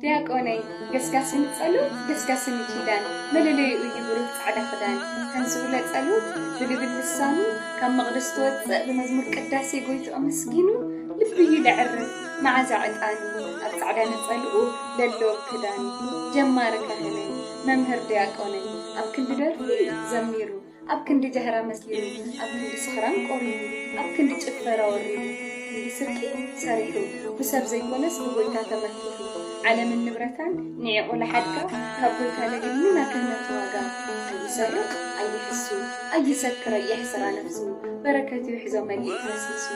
ዲያቆነይ፣ ገስጋሲ ንጸሎት፣ ገስጋሲ ንኪዳን፣ መለለይኡ እዩ ብሩህ ጻዕዳ ክዳን። ተንሥኡ ለጸሎት ብልብል ልሳኑ፣ ካብ መቕደስ ትወጽእ ብመዝሙር ቅዳሴ ጎይትኡ ኣመስጊኑ፣ ልቢ እዩ ለዕርፍ መዓዛ ዕጣኑ፣ ኣብ ጻዕዳ ነጸልኡ ለሎ ክዳኑ። ጀማሪ ካህነይ፣ መምህር ዲያቆነይ፣ ኣብ ክንዲ ደርፊ ዘሚሩ፣ ኣብ ክንዲ ጃህራ መስሊሉ፣ ኣብ ክንዲ ስኽራን ቆሪኑ፣ ኣብ ክንዲ ጭፈራ ወሪዱ፣ ክንዲ ስርቂ ሰሪሑ፣ ብሰብ ዘይኮነስ ብጎይታ ተመኪሑ፣ ዓለምን ንብረታን ንዒቑ ለሓድጋ፣ ካብ ጎይታ ለጊድኒ ናክህነቱ ዋጋ። ኣይሰርቕ ኣይሕሱ ኣይሰክር ኣየሕስራ ነፍሱ፣ በረከት ይውሕዞ መሊእ ተነሲሱ።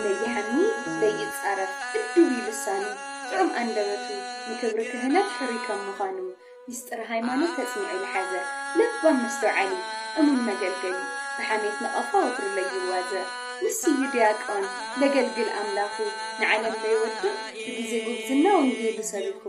ለይሓሚ ለይጻረፍ እድው እዩ ልሳኑ፣ ጥዑም ኣንደበቱ ንክብሪ ክህነት ሕሩይ ከም ምዃኑ። ሚስጥር ሃይማኖት ተጽኒዑ ልሓዘ ለባም መስተውዓሊ እሙን መገልገሊ፣ ብሓሜት ነቐፋ ወትሩ ለይዋዘ። ንሱ እዩ ዲያቆን ለገልግል ኣምላኹ፣ ንዓለም ለይወድቕ ብግዜ ጉብዝና ወንጌሉ ሰቢኹ።